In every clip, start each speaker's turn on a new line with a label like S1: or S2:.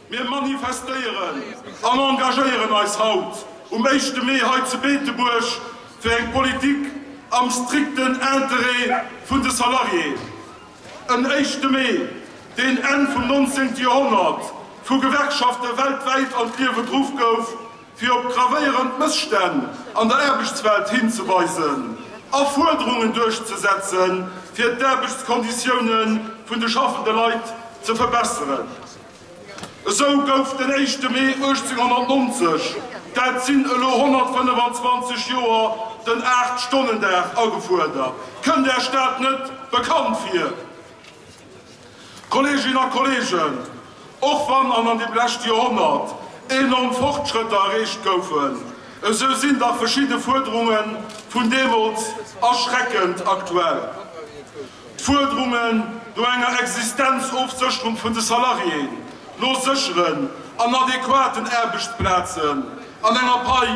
S1: Mir manifestéieren an engagéieren eis haut um éischte Mee hei zu Beetebuerg fir eng Politik am strikten Interêt vun de Salariéen. En éischte Mee, deen Enn vum 19. Joerhonnert vu Gewerkschafte weltwäit an d'Liewe geruff gouf, fir op gravéierend Mësstänn an der Aarbechtswelt hinzeweisen a Fuerderungen duerchzesetzen, fir d'Aarbechtskonditioune vun de schaffende Leit ze verbesseren. Esou gouf den éischte Mee 1890, dat sinn elo 125 Joer, den Aacht-Stonnen-Dag agefuerdert. Kënnt Äech dat net bekannt vir? Kolleeginnen a Kolleegen, och wann an an deem leschte Joerhonnert enorm Fortschrëtter erreecht goufen, esou sinn dach verschidde Fuerderunge vun deemools erschreckend aktuell. D'Fuerderungen no enger Existenzofsécherung vun de Salariéen, no sécheren an adequaten Aarbechtsplazen an enger Pai,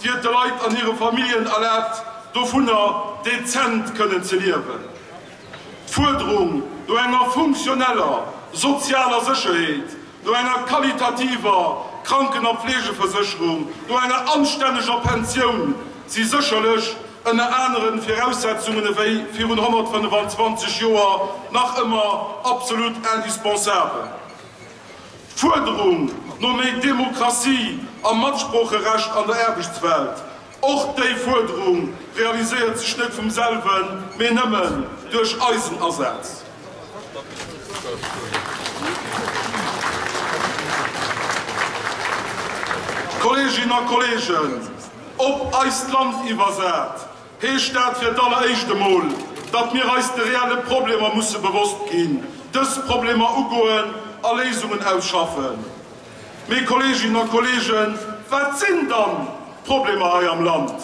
S1: déi et de Leit an hire Familljen erlaabt, dovunner dezent kënnen ze liewen. D'Fuerderung no enger funktioneller sozialer Sécherheet, no enger qualitativer Kranken a Fleegeversécherung, no enger anstänneger Pensioun si sécherlech ënner anere Viraussetzungen ewéi virun 125 Joer nach ëmmer absolut indispensabel. D'Fuerderung no méi Demokratie a Matsproocherecht an der Aarbechtswelt, och déi Fuerderung realiséiert sech net vum selwen, mee nëmmen duerch eisen Asaz. Kolleeginnen a Kolleegen, op eist Land iwwersat, heescht dat fir d'alleréischt emol, datt mir eis de reelle Problemer musse bewosst ginn, dës Problemer ugoen a Léisungen ausschaffen. Mee, Kolleeginnen a Kolleegen, wat sinn dann d'Problemer hei am Land?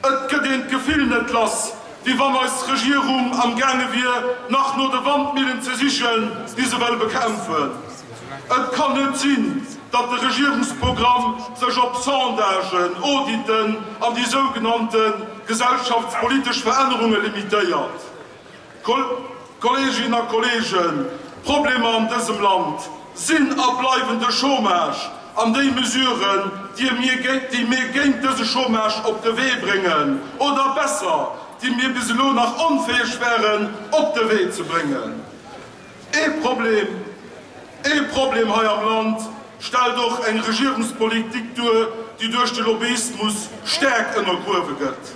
S1: Et gëtt een d'Gefill net lass, wéi wann eis Regierung am gaange wier, nach no de Wandmillen ze sichen, déi se wëll bekämpfen. Et kann net sinn, datt de Regierungsprogramm sech op Sondagen, Auditen an déi sougenannte gesellschaftspolitesch Verännerunge limitéiert. Kolleeginnen a Kolleegen, d'Problemer an dësem Land sinn a bleiwen de Chômage an déi Mesuren, déi mir géint dëse Chômage op de Wee bréngen, oder besser, déi mir bis elo nach onfäeg waren op de Wee ze bréngen. Ee Problem, ee Problem hei am Land stellt och eng Regierungspolitik duer, déi duerch de Lobbyismus staark ënnergruewe gëtt.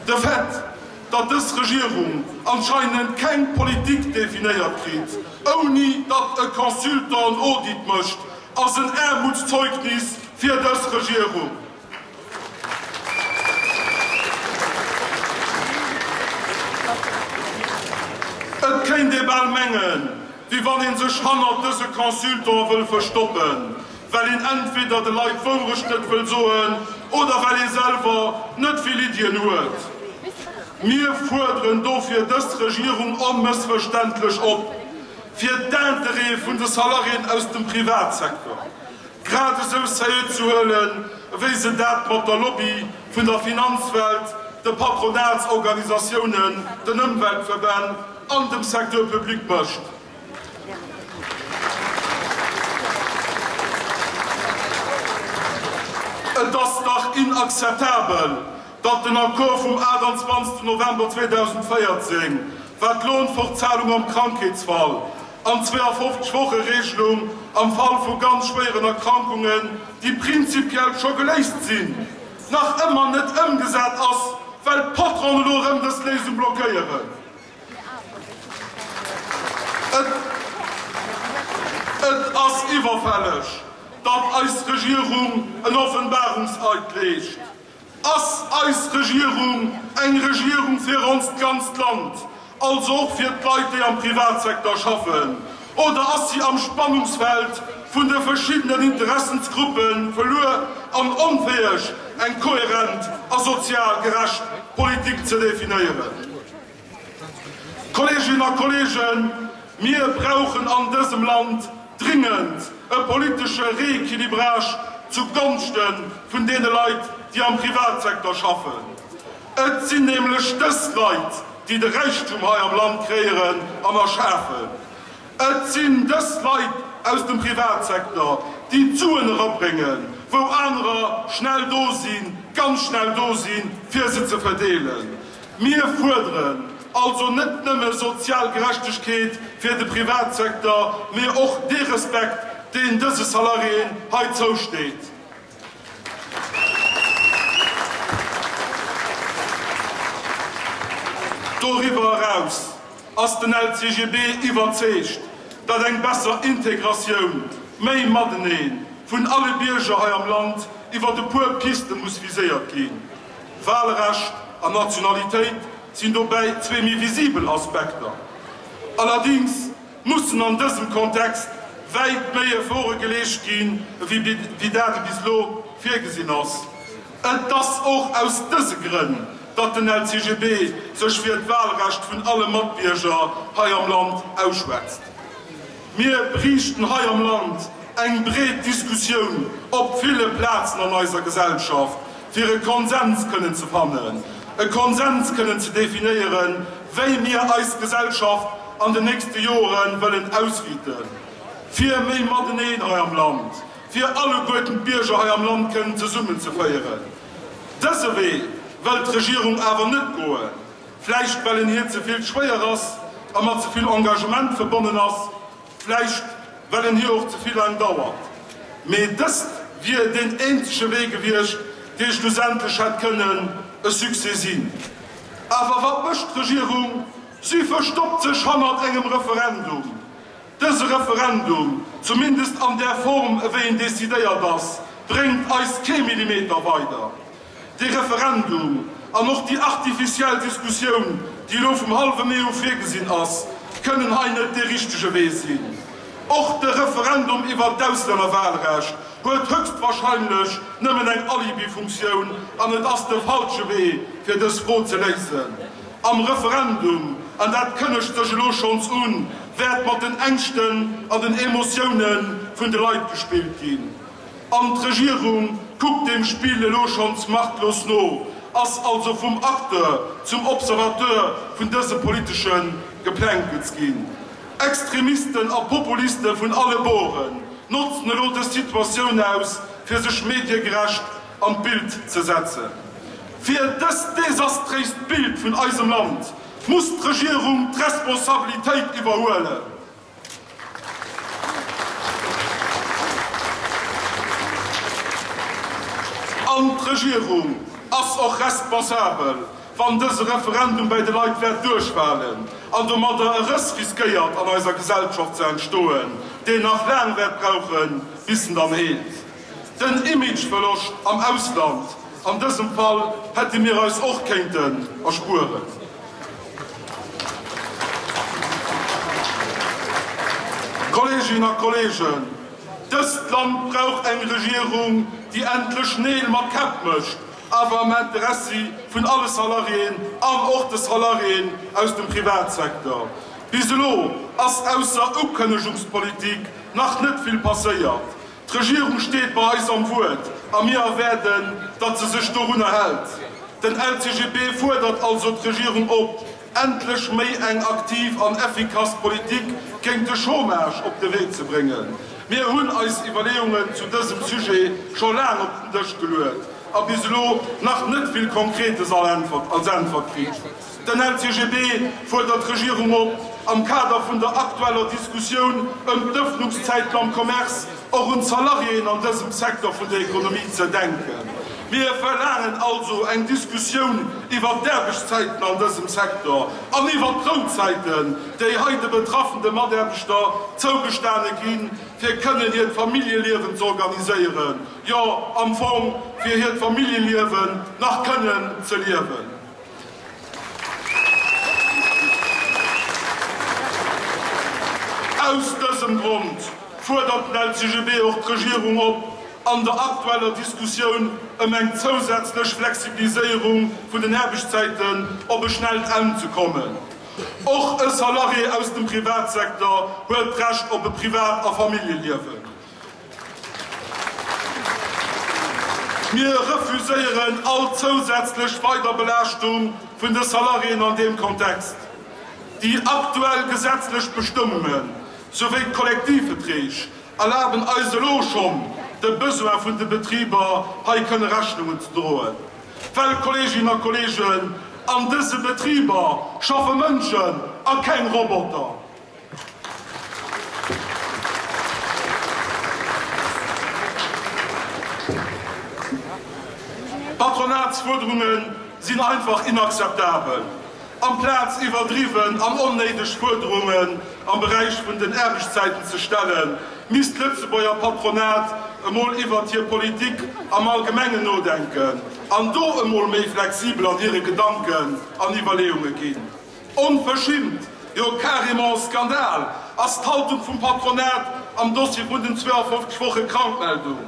S1: De Fait, datt dës Regierung anscheinend keng Politik definéiert kritt, ouni datt e Consultant en Audit mécht, ass en Aarmutszeugnis fir dës Regierung. Et kéint ee bal mengen, wéi wann ee sech hannert dëse Consultant wëll verstoppen, well een entweder de Leit d'Wourecht net wëll soen oder well ee selwer net vill Iddien huet. Mir fuerderen dofir dës Regierung onmëssverständlech op, fir d'Intérêtë vun de Salariéen aus dem Privatsecteur grad esou sérieux ze huelen, ewéi se dat mat der Lobby vun der Finanzwelt, de Patronatsorganisatiounen, den Ëmweltverbänn an dem Secteur public mécht. Et ass dach inakzeptabel, datt den Accord vum 28 November 2014, wat d'Lohnfortzahlung am Krankheetsfall an d'Zweeafofzeg Woche-Regelung am Fall vu ganz schwéieren Erkrankungen, déi prinzipiell scho geléist sinn, nach ëmmer net ëmgesat ass, well d'Patronen elo erëm dës Léisung blockéieren. Et ass iwwerfälleg, datt eis Regierung en Offenbarungseid leescht. Ass eis Regierung eng Regierung fir onst ganzt Land, also och fir d'Leit, déi am Privatsecteur schaffen, oder ass si am Spannungsfeld vun de verschiddenen Interessensgruppe verluer an onfäeg, eng kohärent a sozial gerecht Politik ze definéieren? Kolleeginnen a Kolleegen, mir brauchen an dësem Land dringend e politesche Rééquilibrage zu Gonschte vun deene Leit, déi am Privatsecteur schaffen. Et sinn nämlech dës Leit, déi de Räichtum hei am Land kreéieren an erschafen. Et sinn dës Leit, aus dem Privatsecteur, déi d'Suen erabréngen, wou anerer schnell do sinn, ganz schnell do sinn, fir se ze verdeelen. Mir fuerderen also net nëmme sozial Gerechtegkeet fir de Privatsecteur, mee och dee Respekt, deen dëse Salariéen hei zousteet. Doriwwer eraus ass den LCGB iwwerzeegt, datt eng besser Integratioun, méi Matenee vun alle Bierger hei am Land iwwert e puer Piste muss viséiert ginn. Wahlrecht an Nationalitéit sinn dobäi zwee méi visibel Aspekter. Allerdings mussen an dësem Kontext wäit méi Efforte geleescht ginn, ewéi dat bis elo virgesinn ass. Et ass och aus dëse Grënn, datt den LCGB sech fir d'Wahlrecht vun alle Matbierger hei am Land ausschwätzt. Mir bräichten hei am Land eng breet Diskussioun op ville Plazen an eiser Gesellschaft, fir e Konsens kënnen ze fannen, e Konsens kënnen ze definéieren, wéi mir eis Gesellschaft an den nächste Jore wëllen ausriiten, fir méi Mateneen hei am Land, fir alleguerten d'Bierger hei am Land kënnen zesummenzeféieren. Dëse Wee wëllt d'Regierung awer net goen, vläicht well en hir ze vill schwéier ass a mat ze vill Engagement verbonnen ass, Vläicht well en hir och ze vill laang dauert. Mee dëst wier deen eenzege Wee gewiescht, dee schlussendlech hätt kënnen e Succès sinn. Awer wat mécht d'Regierung? Si verstoppt sech hannert engem Referendum. Dëse Referendum, zumindest an där Form ewéi en decidéiert ass, bréngt eis kee Millimeter weider. Dee Referendum an och déi artificiell Diskussioun, déi elo vum hallwe Mee u virgesinn ass, kënnen hei net dee richtege Wee sinn. Och de Referendum iwwert d'Auslännerwahlrecht huet höchstwahrscheinlech nëmmen eng Alibi-Funktioun an et ass de falsche Wee, fir dës Fro ze léisen. Am Referendum, an dat kënnegt sech elo schonns un, wäert mat den Ängschten an den Emotioune vun de Leit gespillt ginn. An d'Regierung kuckt deem Spill elo schonns machtlos no, ass also vum Acteur zum Observateur vun dësem politesche Geplänkels ginn. Extremisten a Populiste vun alle Boren notzen elo dës Situatioun aus, fir sech mediegerecht an d'Bild ze setzen. Fir dëst desastréist Bild vun eisem Land muss d'Regierung d'Responsabilitéit iwwerhuelen. An d'Regierung ass och responsabel, wann dëse Referendum bäi de Leit wäert duerchfalen an domadder e Rëss riskéiert an eiser Gesellschaft ze entstoen, deen nach laang wäert brauchen, bis en dann heelt. Den Imageverloscht am Ausland an dësem Fall hätte mir eis och kéinten erspueren. Kolleeginnen a Kolleegen, dëst Land brauch eng Regierung, déi endlech Neel mat Käpp mécht, awer am Interessi vun alle Salariéen an och de Salariéen aus dem Privatsecteur. Bis elo ass ausser Ukënnegungspolitik nach net vill passéiert. D'Regierung steet bei eis am Wuert a mir erwäerden, datt se sech dorunner hält. Den LCGB fuerdert also d'Regierung op, endlech méi eng aktiv an effikass Politik géint de Chômage op de Wee ze bréngen. Mir hunn eis Iwwerleeungen zu dësem Sujet scho laang op den Dësch geluet a bis elo nach net vill Konkretes als Äntwert kritt. Den LCGB fuerdert d'Regierung op, am Kader vun der aktueller Diskussioun ëm d'Ëffnungszäiten am Commerce och un d'Salariéen an dësem Secteur vun der Ekonomie ze denken. Mir verlaangen also eng Diskussioun iwwert d'Aarbechtszäiten an dësem Secteur an iwwert d'Rouzäiten, déi hei de betraffende Mataarbechter zougestane ginn, fir kënnen hiert Familljeliewen ze organiséieren, jo am Fong fir hiert Familljeliewen nach kënnen ze liewen. Aus dësem Grond fuerdert den LCGB och d'Regierung op, an der aktueller Diskussioun ëm eng zousätzlech Flexibiliséierung vun den Aarbechtszäiten op e schnellt Enn ze kommen. Och e Salarié aus dem Privatsecteur huet d'Recht op e Privat a Familljeliewen. Mir refuséieren all zousätzlech weider Belaaschtung vun de Salariéen an deem Kontext. Déi aktuell gesetzlech Bestëmmunge. Souwéi d'Kollektivverträg erlaben eis elo schonn, de Besoin vun de Betriber hei kënne Rechnungen ze droen. Well, Kolleeginnen a Kolleegen, an dëse Betriber schaffe Mënschen a keng Roboter. D'Patronatsfuerderunge sinn einfach inakzeptabel. Amplaz iwwerdriwwen an onnéideg Fuerderungen am Beräich vun den Aarbechtszäiten ze stellen, misst d'Lëtzebuerger Patronat emol iwwert hir Politik am Allgemengen nodenken an do emol méi flexibel an hire Gedanken an Iwwerleeunge ginn. Onverschimmt, jo carrément Skandal ass d'Haltung vum Patronat am Dossier vun den 52 Woche Krankmeldung.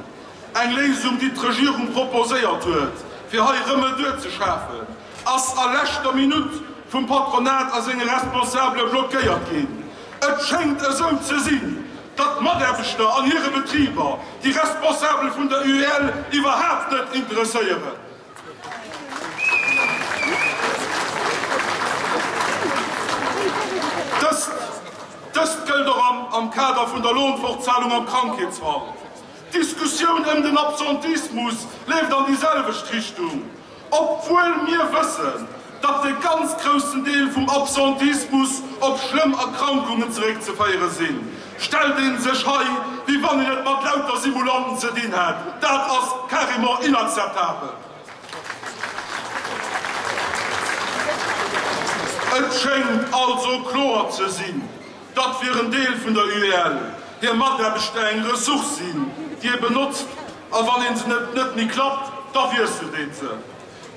S1: Eng Léisung, déi d'Regierung proposéiert huet, fir hei Remedur ze schafen, ass a leschter Minutt vum Patronat a senge Responsabele blockéiert ginn. Et schéngt esou ze sinn, datt d'Mataarbechter an hire Betriber déi Responsabel vun der UEL iwwerhaapt net interesséieren. Dëst dëst gëllt och am am Kader vun der Lohnfortzahlung am Krankheetsfall. D'Diskussioun ëm den Absentismus leeft an déi selwecht Richtung. Obwuel mir wëssen, datt e ganz groussen Deel vum Absentismus op schlëmm Erkrankungen zeréckzeféiere sinn, stellt ee sech hei, wéi wann een et mat lauter Simulanten ze dinn hätt. Dat ass carrément inakzeptabel. Et schéngt also kloer ze sinn, datt fir en Deel vun der UEL hir Mataarbechter eng Ressource sinn, déi ee benotzt, a wann een se net net méi klappt, da wiesselt ee se.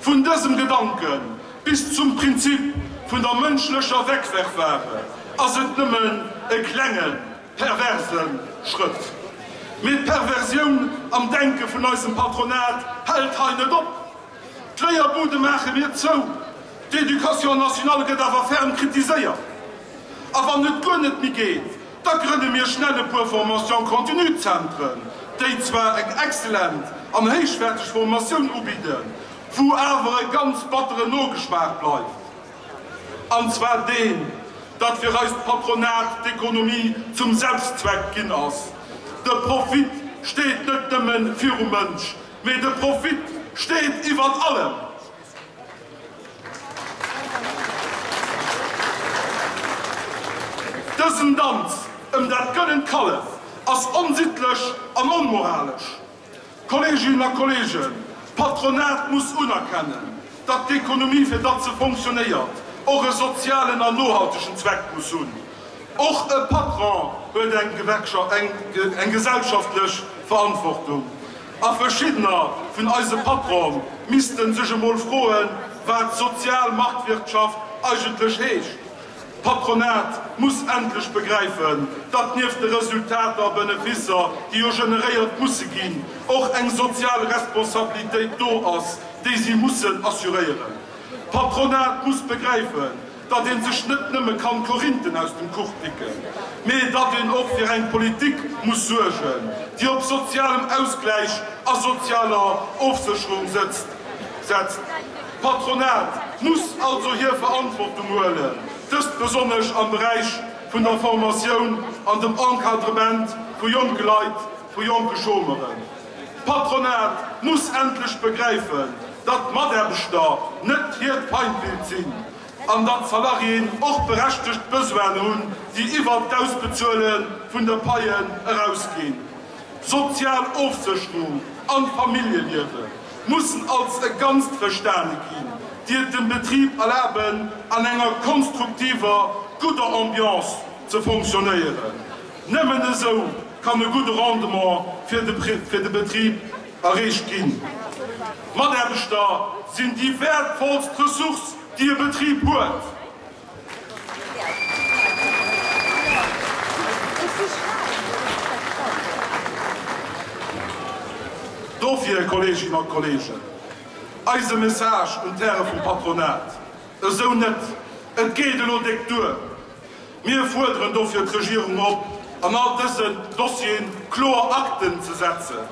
S1: Vun dësem Gedanke bis zum Prinzip vun der mënschlecher Wegwerfware ass et nëmmen e klenge perverse Schrëtt. Mee d'Perversioun am Denke vun eisem Patronat hält hei net op. D'Léierbude maache mir zou, d'Education nationale gëtt awer ferm kritiséiert. A wann et guer net méi geet, da grënne mir schnell e puer Formation-continue-Zentren, déi zwar eng excellent an héichwäerteg Formatioun ubidden, wou awer e ganz batteren Nogeschmaach bleift, an zwar deen, datt fir eist Patronat d'Ekonomie zum Selbstzweck ginn ass. De Profit steet net nëmme virum Mënsch, mee de Profit steet iwwert allem. Dësen Danz ëm dat gëllent Kallef ass onsittlech an onmoralesch. Kolleeginnen a Kolleegen, d'Patronat muss unerkennen, datt d'Ekonomie, fir datt se fonctionnéiert, och e sozialen an nohaltegen Zweck muss hunn. Och e Patron huet eng gesellschaftlech Verantwortung. A verschiddener vun eise Patrone missten sech emol froen, wat sozial Marktwirtschaft eigentlech heescht. D'Patronat muss endlech begräifen, datt nieft de Resultater a Beneficer, déi jo generéiert musse ginn, och eng sozial Responsabilitéit do ass, déi si mussen assuréieren. D'Patronat muss begräifen, datt ee sech net nëmme kann Korinthen aus dem Kuch picken, mee datt een och fir eng Politik muss suergen, déi op sozialem Ausgläich a sozialer Ofsécherung sëtzt, setzt. D'Patronat muss also hir Verantwortung huelen, dëst besonnesch am Beräich vun der Formatioun an dem Encadrement vu jonke Leit, vu jonke Chômeuren. D'Patronat muss endlech begräifen, datt d'Mataarbechter net hiert Feindbild sinn an datt d'Salariéen och berechtegt Besoinen hunn, déi iwwert d'Ausbezuele vun de Paien erausginn. D'sozial Ofsécherung an d'Familljeliewe mussen als e Ganzt verstane ginn, déi et dem Betrib erlaben, an enger konstruktiver, gudder Ambiance ze fonctionnéieren. Nëmmen esou kann e gudde Rendement fir de Betrib erreecht ginn. D'Mataarbechter sinn déi wäertvollst Ressource, déi e Betrib huet. Dofir, Kolleeginnen a Kolleegen, eise Message un d'Häre vum Patronat, Esou net! Et geet elo déck duer! Mir fuerderen dofir d'Regierung op, an all dësen Dossieren kloer Akten ze setzen.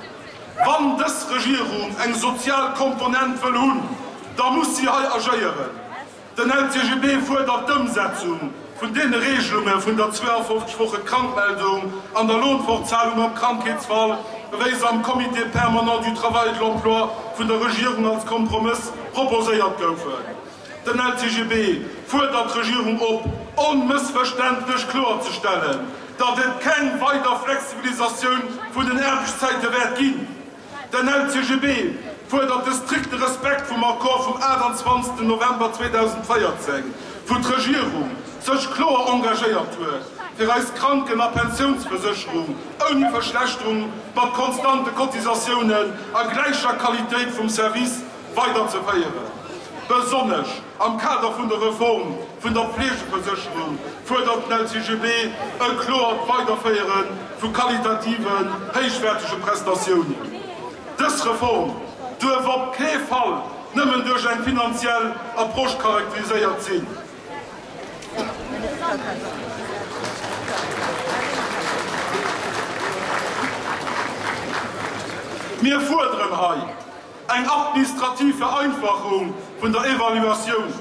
S1: Wann dës Regierung eng sozial Komponent wëll hunn, da muss si hei agéieren. Den LCGB fuerdert d'Ëmsetzung. vun deene Regelunge vun der 52 Woche Krankmeldung an der Lohnfortzahlung am Krankheetsfall, ewéi se am Comité permanent du travail et de l'emploi vun der Regierung als Kompromëss proposéiert goufen. Den LCGB fuerdert d'Regierung op, onmëssverständlech kloerzestellen, datt et keng weider Flexibilisatioun vun den Aarbechtszäite wäert ginn. Den LCGB fuerdert de strikte Respekt vum Accord vum 28 November 2014, wou d'Regierung sech kloer engagéiert huet, fir eis Kranken a Pensiounsversécherung ouni Verschlechterung mat konstante Cotisatiounen a gläicher Qualitéit vum Service weiderzeféieren. Besonnesch am Kader vun der Reform vun der Fleegeversécherung fuerdert den LCGB e kloert Weiderféiere vu qualitativen, héichwäertege Prestatiounen. Dës Reform duerf op kee Fall nëmmen duerch eng finanziell Approche charakteriséiert sinn. Mir fuerderen hei Eng administrativ Vereinfachung vun der Evaluatioun,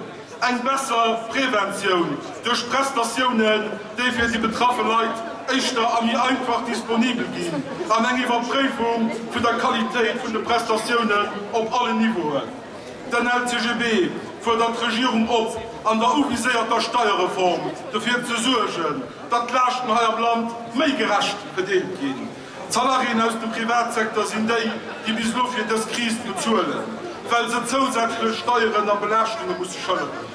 S1: eng besser Preventioun duerch Prestatiounen, déi fir déi betraffe Leit éischter a méi einfach disponibel ginn, an eng Iwwerpréifung vun der Qualitéit vun de Prestatiounen op allen Niveauen. Den LCGB fuerdert d'Regierung op, an der uviséierter Steierreform dofir ze suergen, datt d'Laaschten hei am Land méi gerecht verdeelt ginn. D'Salariéen aus dem Privatsecteur sinn déi, déi bis elo fir dës Kris bezuelen, well se zousätzlech Steieren a Belaaschtunge musse schëlleren,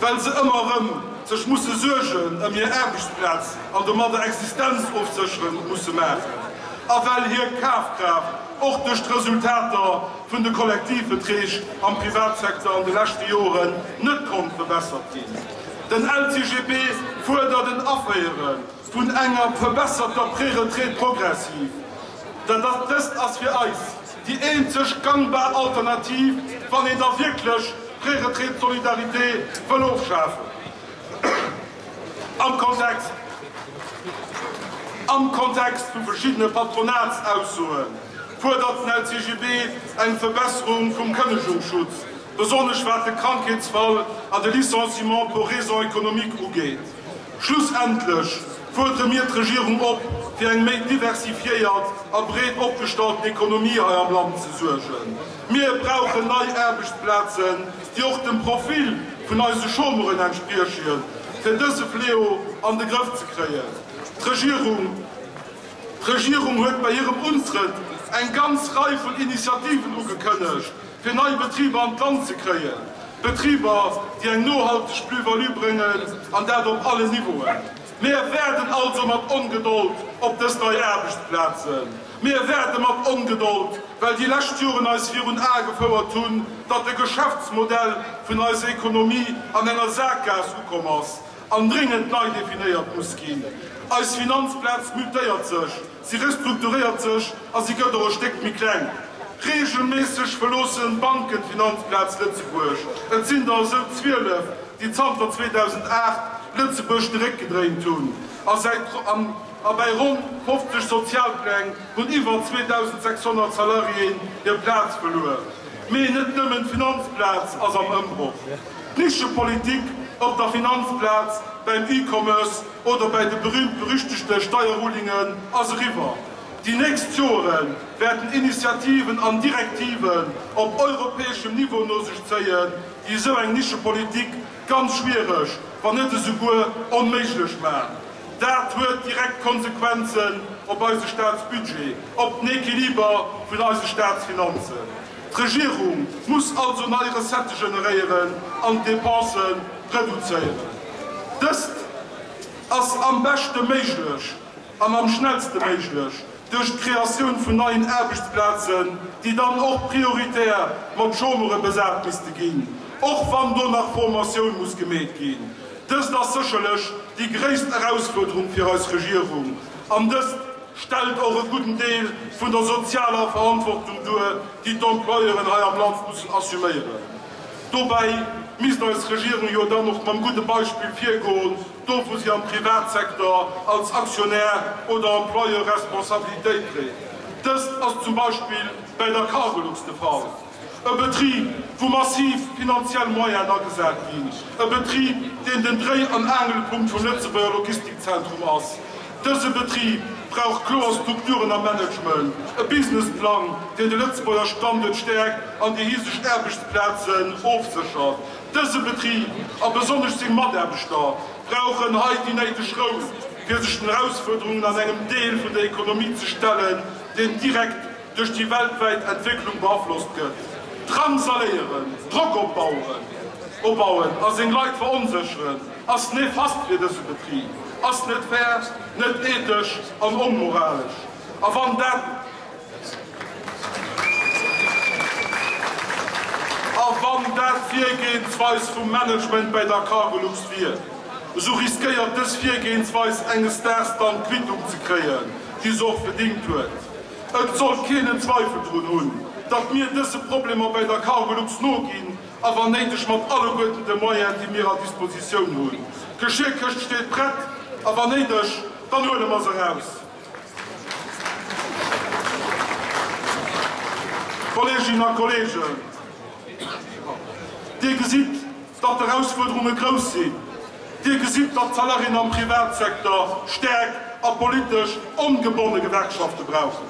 S1: well se ëmmer erëm sech musse Suergen ëm hir Aarbechtsplaz an domadder Existenzofsécherung musse maachen a well hir Kafkraaft och duerch d'Resultater vun de Kollektivvetreeg am Privatsecteur an de leschte Joren net konnt verbessert ginn. Den LCGB fuerdert en Aféiere vun enger verbesserter Préretraite progressive. Dat ass, dëst ass fir eis déi eenzeg gangbar Alternativ, wann een da wierklech d'Préretraite de solidarité wëll ofschafen. Am Kontext, am Kontext vu verschiddene Patronatsaussoe fuerdert den LCGB eng Verbesserung vum Kënnegungsschutz, besonnesch wat de Krankheetsfall an de Licenciement pour raisons économiques ugeet. Schlussendlech fuerdere mir d'Regierung op, fir eng méi diversifiéiert a breet opgestallten Ekonomie hei am Land ze suergen. Mir brauchen nei Aarbechtsplazen, déi och dem Profil vun eise Chômeuren entspriechen, fir dëse Fléau an de Grëff ze kréien. D'Regierung D'Regierung huet bei hirem Untrëtt eng ganz Rei vun Initiativen ugekënnegt, fir nei Betriber an d'Land ze kréien, Betriber, déi eng nohalteg Plus-value bréngen, an dat op allen Niveauen. Mir waarden also mat Ongedold op dës nei Aarbechtsplazen. Mir waarde mat Ongedold, well déi lescht Joren eis virun Ae gefouert hunn, datt de Geschäftsmodell vun eiser Ekonomie an enger Sakgaass ukomm ass an dringend nei definéiert muss ginn. Eis Finanzplaz mutéiert sech. Si restrukturéiert sech a si gëtt och e Stéck méi kleng. Reegelméisseg verloossen d'Banken d'Finanzplaz Lëtzebuerg. Et sinn der esou 12, déi zanter 2008 Lëtzebuerg de Réck gedréint hunn. A säit a bäi ronn 50 Sozialpläng hunn iwwer 2.600 Salariéen hir Plaz verluer. Mee net nëmmen d'Finanzplaz ass am Ëmbroch. D'Nischepolitik op der Finanzplaz, beim E-Commerce, oder bäi de berühmt-berüchtegte Steierrulingen ass eriwwer. Déi nächst Jore wäerten Initiativen an Direktiven op europäeschem Niveau no sech zéien, déi esou eng Nischepolitik ganz schwiereg, wann net esouguer onméiglech maachen. Dat huet direkt Konsequenzen op eise Staatsbudget, op den Equiliber vun eise Staatsfinanzen. D'Regierung muss also nei Recettë generéieren an d'Depensë reduzéieren. Dëst ass am beschte méiglech an am schnellste méiglech duerch d'Kreatioun vun neien Aarbechtsplazen, déi dann och prioritär mat Chômeure besat misste ginn, och wann do nach Formatioun muss gemeet ginn. Dëst ass sécherlech déi gréisst Erausfuerderung fir eis Regierung an dëst stellt och e gudden Deel vun der sozialer Verantwortung duer, déi d'Employeuren hei am Land mussen assuméieren. Dobäi misst eis Regierung jo dann och mam gudde Beispill virgoen, do wou si am Privatsecteur als Aktionär oder Employeur Responsabilitéit dréit. Dëst ass zum Beispill bäi der Cargolux de Fall. E Betrib, wou massiv finanziell Moyenen agesat ginn, e Betrib, deen den Dréi an Aangelpunkt vum Lëtzebuerger Logistikzentrum ass. Dëse Betrib brauch kloer Strukturen am Management, e Businessplang, deen de Lëtzebuerger Standuert stäerkt an déi hiseg Aarbechtsplazen ofséchert. Dëse Betrib, a besonnesch seng Mataarbechter, brauchen hei déi néideg Rou, fir sech den Erausfuerderungen an engem Deel vun der Ekonomie ze stellen, deen direkt duerch déi weltwäit Entwécklung beaflosst gëtt. Drangsaléieren, Drock opbauen opbauen a seng Leit veronsécheren, ass nefast fir dëse Betrib, ass net fair, net ethesch an onmoralesch. A wann dat. A wann dat d'Virgehensweis vum Management bäi der Cargolux wier, esou riskéiert dës Virgehensweis enges Daags dann d'Quittung ze kréien, déi se och verdingt huet. Et soll keen en Zweifel drun hunn, datt mir dëse Problemer bäi der Cargolux noginn a wann néideg mat alleguerten de Moyenen, déi mir a Dispositioun hunn. D'Geschirkëscht steet prett a wann néideg, dann huele mer se eraus. Kolleeginnen a Kolleegen, Dir gesitt, datt d'Erausfuerderunge grouss sinn. Dir gesitt, datt d'Salariéen am Privatsecteur staark a politesch ongebonne Gewerkschafte brauchen.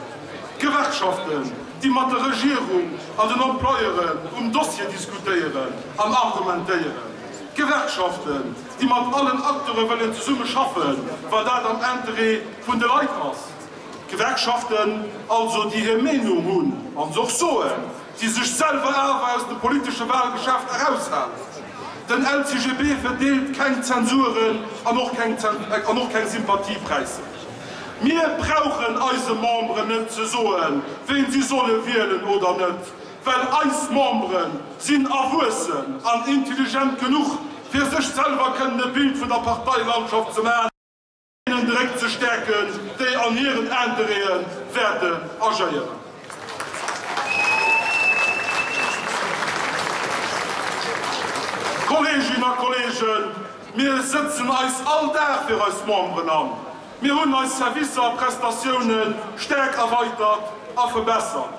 S1: Gewerkschaften, déi mat der Regierung an den Employeuren um Dossier diskutéieren an argumentéieren. Gewerkschaften, déi mat allen Acteure wëllen zesumme schaffen, well dat am Interêt vun de Leit ass. Gewerkschaften also, déi hir Meenung hunn an se och soen, déi sech selwer awer aus dem politesche Wahlgeschäft eraushalen. Den LCGB verdeelt keng Zensuren an och keng an och keng Sympathiepräisser. Mir brauchen eise Memberen net ze soen, ween si solle wielen oder net. Well eis Membere sinn erwuessen an intelligent genuch, fir sech selwer kënnen e Bild vun der Parteilandschaft ze maachen, deenen de Réck ze stäerken, déi an hiren Interêtë wäerten agéieren. Kolleeginnen a Kolleegen, mir sëtzen eis all Dag fir eis Memberen an. Mir hunn eis Servicer a Prestatioune staark erweitert a verbessert.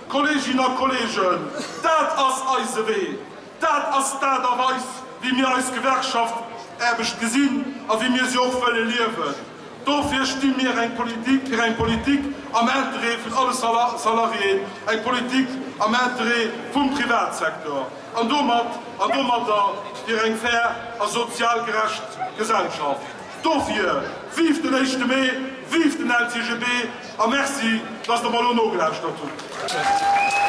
S1: Kolleeginnen a Kolleegen, dat ass eise Wee, dat ass d'Aart a Weis, wéi mir eis Gewerkschaftsaarbecht gesinn a wéi mir se och wëlle liewen. Dofir sti mir eng Politik, fir eng Politik am Interêt vun alle Salariéen, eng Politik am Interêt vum Privatsecteur an domat an domadder fir eng fair a sozial gerecht Gesellschaft. Dofir, Vive den éischte Mee, vive den LCGB a Merci, dass Der mer elo nogelauschtert hutt.